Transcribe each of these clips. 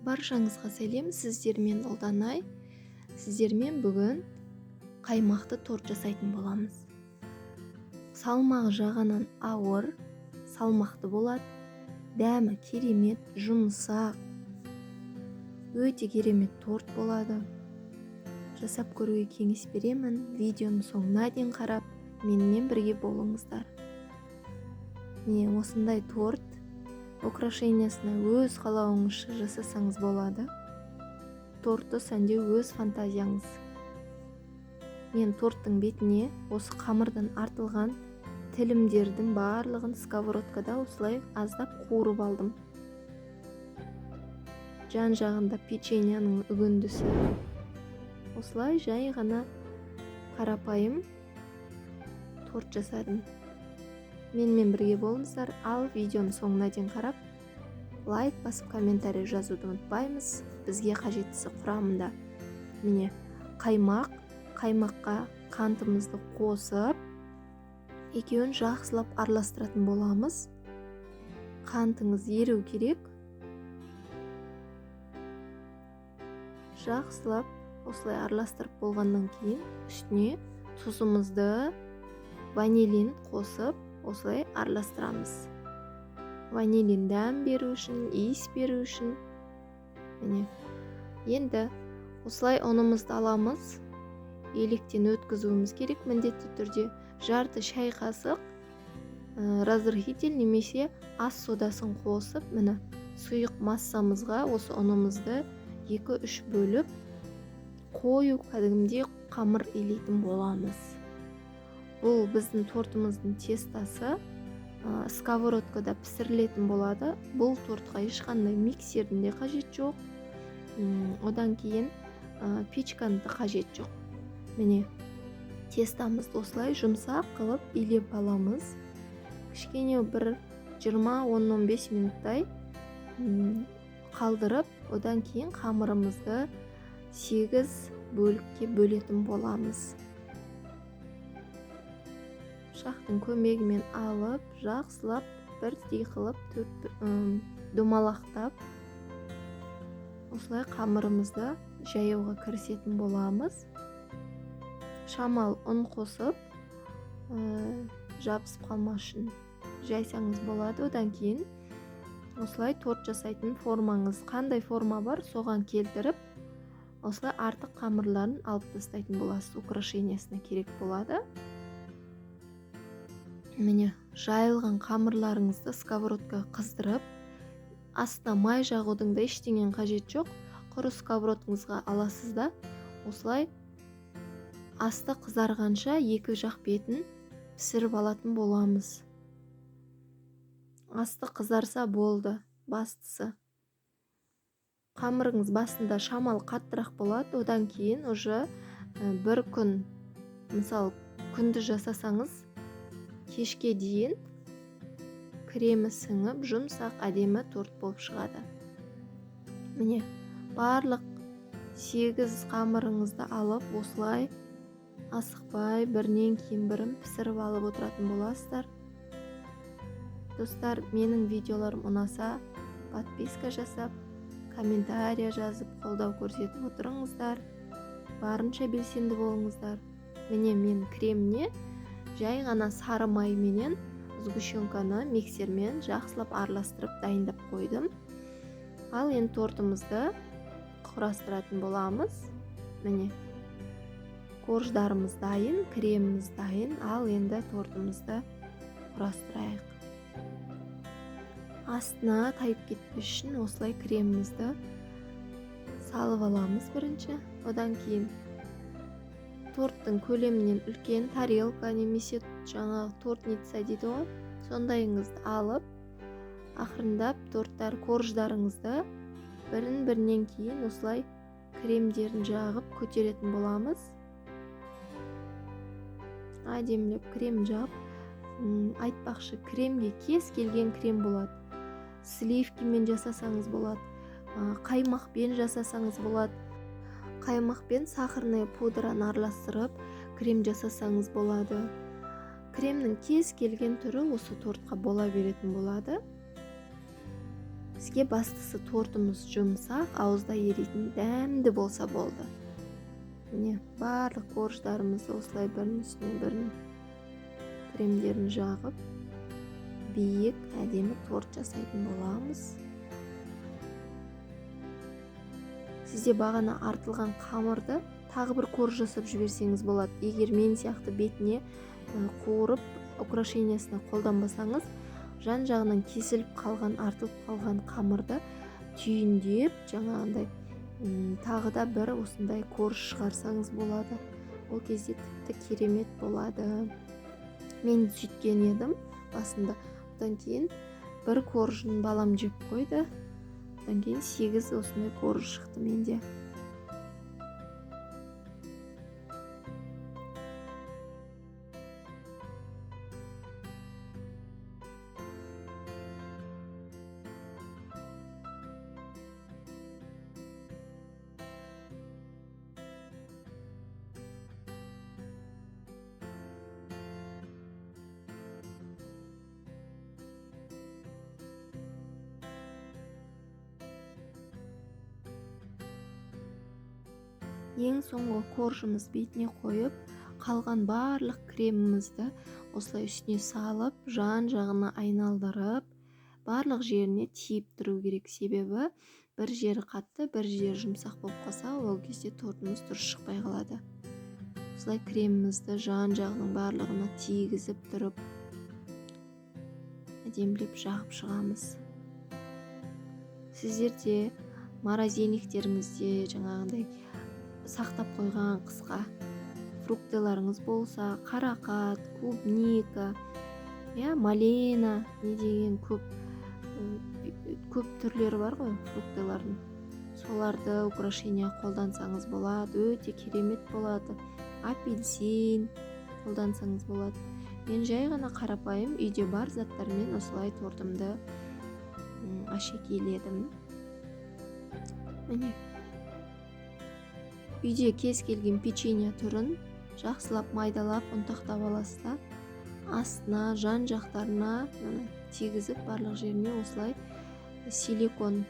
Баршаңызға сәлем, сіздермен Ұлданай. Сіздермен бүгін қаймақты торт жасайтын боламыз. Салмағы жағынан ауыр, салмақты болады. Дәмі керемет, жұмсақ, өте керемет торт болады. Жасап көруге кеңес беремін. Видеоның соңына дейін қарап, менімен бірге болыңыздар. Міне осындай торт украшениясына өз қалауыңызша жасасаңыз болады. Тортты сәндеу өз фантазияңыз. Мен торттың бетіне осы қамырдан артылған тілімдердің барлығын сковородкада осылай аздап қуырып алдым. Жан жағында печеньяның үгіндісі. Осылай жай ғана қарапайым торт жасадым. Менімен бірге болыңыздар. Ал видеоның соңына дейін қарап, лайк басып, комментарий жазуды ұмытпаймыз. Бізге қажеттісі құрамында міне қаймақ, қаймаққа қантымызды қосып, екеуін жақсылап араластыратын боламыз. Қантыңыз еру керек. Жақсылап осылай араластырып болғаннан кейін үстіне тұзымызды, ванилин қосып, осылай араластырамыз. Ванилин дәм беру үшін, иіс беру үшін. Міне, енді осылай ұнымызды аламыз. Електен өткізуіміз керек міндетті түрде. Жарты шай қасық разрыхитель немесе ас содасын қосып, міне сұйық массамызға осы ұнымызды 2-3 бөліп қою кәдімгідей қамыр илейтін боламыз. Бұл біздің тортымыздың тестасы, сковородкада пісірілетін болады. Бұл тортқа ешқандай миксердің де қажет жоқ. Одан кейін печканың да қажет жоқ. Міне тестамызды осылай жұмсақ қылып илеп аламыз. Кішкене бір жиырма, он, он бес минуттай қалдырып, одан кейін қамырымызды 8 бөлікке бөлетін боламыз. Пышақтың көмегімен алып, жақсылап бірдей қылып төрт домалақтап, осылай қамырымызды жаюға кірісетін боламыз. Шамал ұн қосып, жабысып қалмас үшін жайсаңыз болады. Одан кейін осылай торт жасайтын формаңыз қандай форма бар, соған келтіріп, осылай артық қамырларын алып тастайтын боласыз. Украшениясына керек болады. Міне, жайылған қамырларыңызды сковородкаға қыздырып, астына май жағудың да ештеңенің қажеті жоқ. Құры сковородкаңызға аласыз да, осылай асты қызарғанша екі жақ бетін пісіріп алатын боламыз. Асты қызарса болды, бастысы. Қамырыңыз басында шамалы қаттырақ болады, одан кейін уже бір күн, мысалы, күндіз жасасаңыз, кешке дейін кремі сіңіп, жұмсақ, әдемі торт болып шығады. Міне, барлық 8 қамырыңызды алып, осылай асықпай бірінен кейін бірін пісіріп алып отыратын боласыздар. Достар, менің видеоларым ұнаса, подписка жасап, комментария жазып, қолдау көрсетіп отырыңыздар. Барынша белсенді болыңыздар. Міне, мен креміне жай ғана сары май менен сгущенканы миксермен жақсылап араластырып дайындап қойдым. Ал енді тортымызды құрастыратын боламыз. Міне, корждарымыз дайын, креміміз дайын. Ал енді тортымызды құрастырайық. Астына тайып кетпес үшін осылай кремімізді салып аламыз бірінші. Одан кейін торттың көлемінен үлкен тарелка немесе жаңағы тортница дейді ғой, сондайыңызды алып, ақырындап торттар, корждарыңызды бірін-бірінен кейін осылай кремдерін жағып көтеретін боламыз. Әдемілеп крем жағып, айтпақшы, кремге кез келген крем болады. Сливкимен жасасаңыз болады, қаймақпен жасасаңыз болады. Қаймақпен сахарная пудраны араластырып крем жасасаңыз болады. Кремнің кез келген түрі осы тортқа бола беретін болады. Бізге бастысы тортымыз жұмсақ, ауызда еритін дәмді болса болды. Міне, барлық корждарымызды осылай бірінің үстіне бірін кремдерін жағып, биік, әдемі торт жасайтын боламыз. Сізде бағана артылған қамырды тағы бір корж жасап жіберсеңіз болады. Егер мен сияқты бетіне қуырып, украшениясына қолданбасаңыз, жан жағынан кесіліп қалған, артылып қалған қамырды түйіндеп, жаңағындай, тағы да бір осындай корж шығарсаңыз болады. Ол кезде тіпті керемет болады. Мен сөйткен едім басында. Одан кейін бір коржын балам жеп қойды. Одан кейін 8 осындай корж шықты менде. Ең соңғы коржымыз бетіне қойып, қалған барлық кремімізді осылай үстіне салып, жан жағына айналдырып, барлық жеріне тиіп тұру керек. Себебі бір жері қатты, бір жері жұмсақ болып қалса, ол кезде тортымыз дұрыс шықпай қалады. Осылай кремімізді жан жағының барлығына тигізіп тұрып, әдемілеп жағып шығамыз. Сіздер де морозильниктеріңізде жаңағындай сақтап қойған қысқа фруктыларыңыз болса, қарақат, клубника, малина, не деген көп түрлері бар ғой фруктылардың. Соларды украшение қолдансаңыз болады, өте керемет болады. Апельсин қолдансаңыз болады. Мен жай ғана қарапайым үйде бар заттармен осылай тортымды әшекейледім. Міне. Үйде кез келген печенье түрін жақсылап майдалап, ұнтақтап аласыз да, астына, жан жақтарына, міне, тигізіп, барлық жеріне осылай силикон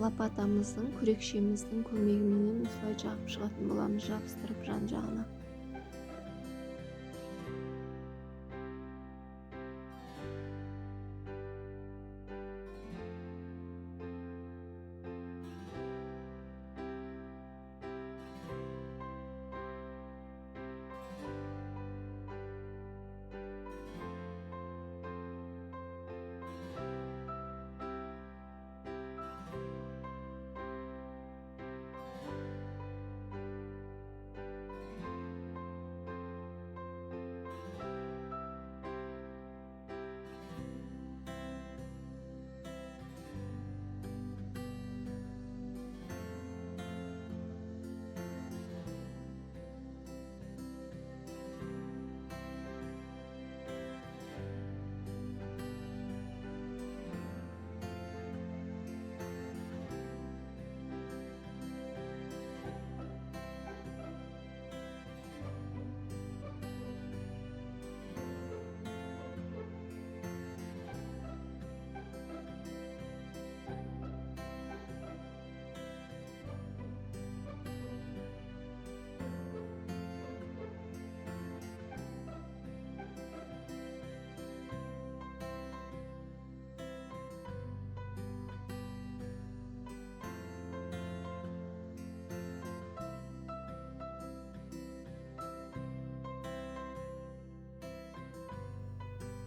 лопатамыздың, күрекшеміздің көмегіменен осылай жағып шығатын боламыз, жабыстырып жан жағына.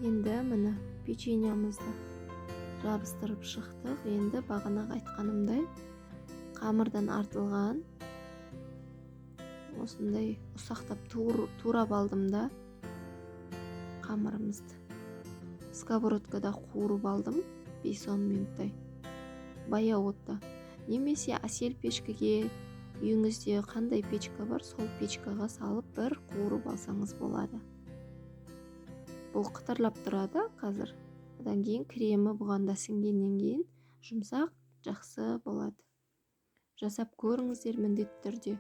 Енді міне печеньемізді жабыстырып шықтық. Енді бағанағы айтқанымдай қамырдан артылған осындай ұсақтап турап алдым да қамырымызды. Сковородкада қуырып алдым 5-10 минуттай баяу отта. Немесе әсел печкеге, үйіңізде қандай печка бар, сол печкаға салып бір қуырып алсаңыз болады. Бұл қытырлап тұрады қазір. Одан кейін кремі бұған да сіңгеннен кейін жұмсақ, жақсы болады. Жасап көріңіздер, міндетті түрде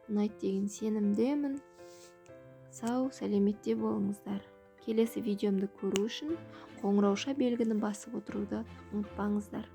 ұнайды деген сенімдемін. Сау, сәлеметте болыңыздар. Келесі видеомды көру үшін қоңырауша белгіні басып отыруды ұмытпаңыздар.